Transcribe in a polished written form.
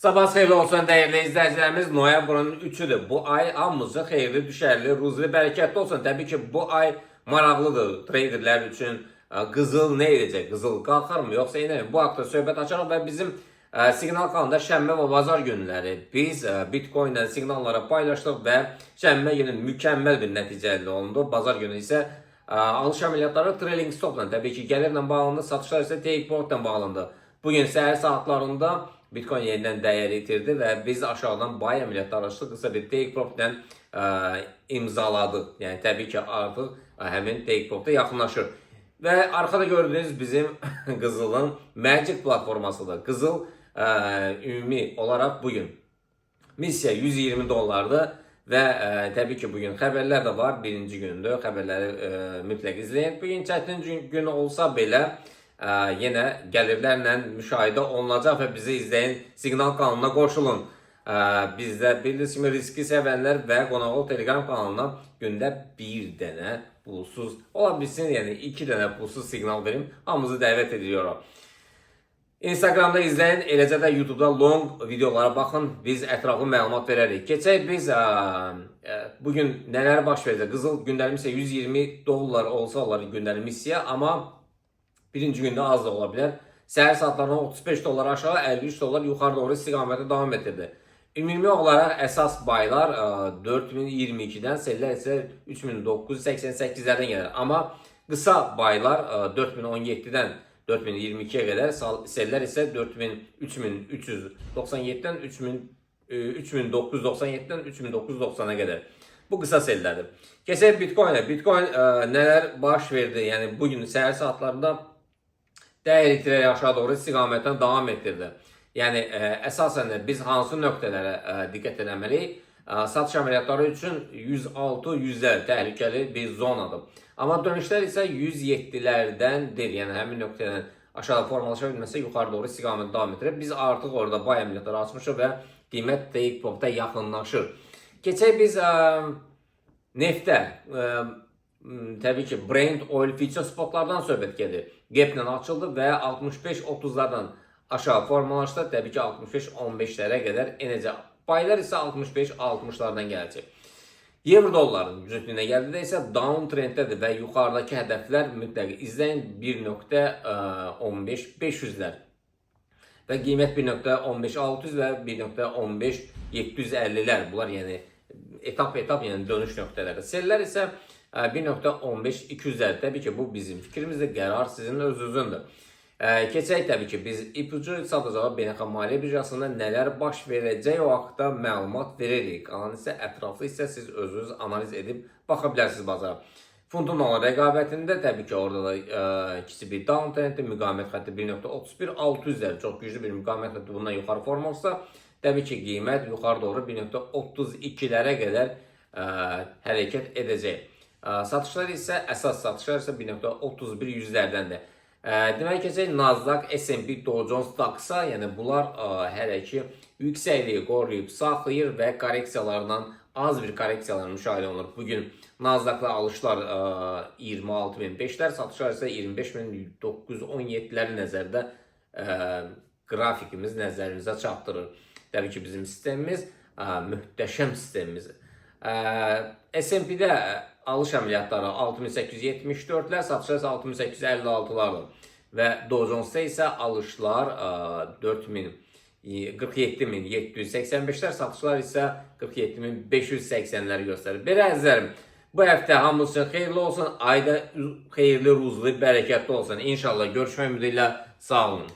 Sabah xeyirli olsun dəyərli izləyicilərimiz. Noyabrın 3-üdür. Bu ay hamımızın xeyirli, düşərli, ruzlu, bərəkətli olsun. Təbii ki, bu ay maraqlıdır traderlər üçün. Qızıl nə edəcək? Qızıl qalxarmı yoxsa enərmi? Bu haqda söhbət açarıq və bizim siqnal kanalında şənbə və bazar günləri biz Bitcoin-dən siqnalları paylaşdıq və şənbə günü mükəmməl bir nəticə əldə olundu. Bazar günü isə alış əməliyyatları trailing stopla, təbii ki, gəlirlə bağlandı, satışlar isə take profitlə bağlandı. Bugün səhər saatlarında Bitcoin yenidən dəyər itirdi və biz aşağıdan buy əməliyyatları açdıq. Qısa bir take profitlə imzaladıq. Yəni təbii ki, artıq həmin take profitə yaxınlaşır. Və arxada gördüyünüz bizim Qızılın Magic platformasıdır. Qızıl ümumi olaraq bugün missiya 120 dollardır və təbii ki, bugün xəbərlər də var. Birinci gündür. Xəbərləri mütləq izləyin. Bugün çətin gün olsa belə yenə gəlirlərlə müşahidə olunacaq və bizi izləyin. Siqnal kanalına qoşulun. Bizdə bildiyiniz kimi riski sevənlər və Qonaqol Telegram kanalına gündə bir dənə pulsuz, ola bilsin, yəni iki dənə pulsuz siqnal verim. Hamınızı dəvət ediyorum. Instagramda izləyin, eləcə də YouTube'da long videolara baxın. Biz ətraflı məlumat verərik. Keçək biz bugün nələr baş verəcək? Qızıl gündəlik isə 120 dollar olsa olar gündəlik missiya, amma birinci gündə az da ola bilər. Səhər saatlarından 35 dollar aşağı, 53 dollar yuxarı doğru istiqamətə davam etdirdi. Ümumi olaraq əsas buylar 4022-dən, selllər isə 3988-lərdən gəlir. Amma qısa buylar 4017-dən 4022-yə qədər, selllər isə 4000 3397-dən 3000 3997-dən 3990-a qədər. Bu qısa sellərdir. Keçək Bitcoin-ə. Bitcoin nələr baş verdi? Yəni bu gün səhər saatlarında dəyər itirərək aşağı doğru istiqamətdən davam etdirdi. Yəni əsasən də biz hansı nöqtələrə diqqət eləməliyik? Satış əməliyyatları üçün 106 100-lər təhlükəli bir zonadır. Amma dönüşlər isə 107-lərdəndir. Yəni həmin nöqtədən aşağı formalaşa bilməsə yuxarı doğru istiqamət davam etdirir. Biz artıq orada buy əməliyyatları açmışıq və qiymət take profitə yaxınlaşır. Keçək biz neftə. Təbii ki, Brent Oil Future spotlardan söhbət gedir. Gaplə açıldı və 65.30-lardan aşağı formalaşdı. Təbii ki, 65.15-lərə qədər enəcək. Buylar isə 65.60-lardan gələcək. Euro dolların cütlüyünə gəldikdə isə downtrendдədir və yuxarıdakı hədəflər mütləq izləyin, 1.15 500-lər və qiymət 1.15 600 və 1.15 750-lər. Bunlar yəni etap-etap, yəni dönüş nöqtələri. Selllər isə 1.15 200-lər. Təbii ki, bu bizim fikrimizdir, qərar sizin özünüzündür. Keçək təbii ki, biz ipucu sadəcə beynəlxalq maliyyə birjasında nələr baş verəcək, o haqda məlumat veririk. Qalan isə ətraflı isə siz özünüz analiz edib baxa bilərsiniz bazara. Funtun dollar rəqabətində təbii ki, orada da kiçik bir downtrenddir, müqavimət xətti 1.31 600-lər, çox güclü bir müqavimət xətti, bundan yuxarı forma olsa, təbii ki, qiymət yuxarı doğru 1.32-lərə qədər hərəkət edəcək. Satışlar isə, əsas satışlar isə 1.31 yüzlərdəndir. Deməli, keçək Nasdaq, S&P, Dow Jones, DAX-a, yəni bunlar hələ ki yüksəkliyi qoruyub saxlayır və korreksiyalardan az bir korreksiyalar müşahidə olunur. Bugün Nasdaq-da alışlar 26.005-lər, satışlar isə 25.917-ləri nəzərdə qrafikimiz nəzərimizə çatdırır. Təbii ki, bizim sistemimiz möhtəşəm sistemimiz. S&P-də alış əməliyyatları 6874-lər, satışlar isə 6856-lardır. Və Dow Jones-da isə alışlar 4000 47785-lər, satışlar isə 47580-ləri göstərir. Belə əzizlərim, bu həftə hamımız üçün xeyirli olsun, ayda xeyirli, ruzlu, bərəkətli olsun. İnşallah görüşmək ümidi ilə, sağ olun.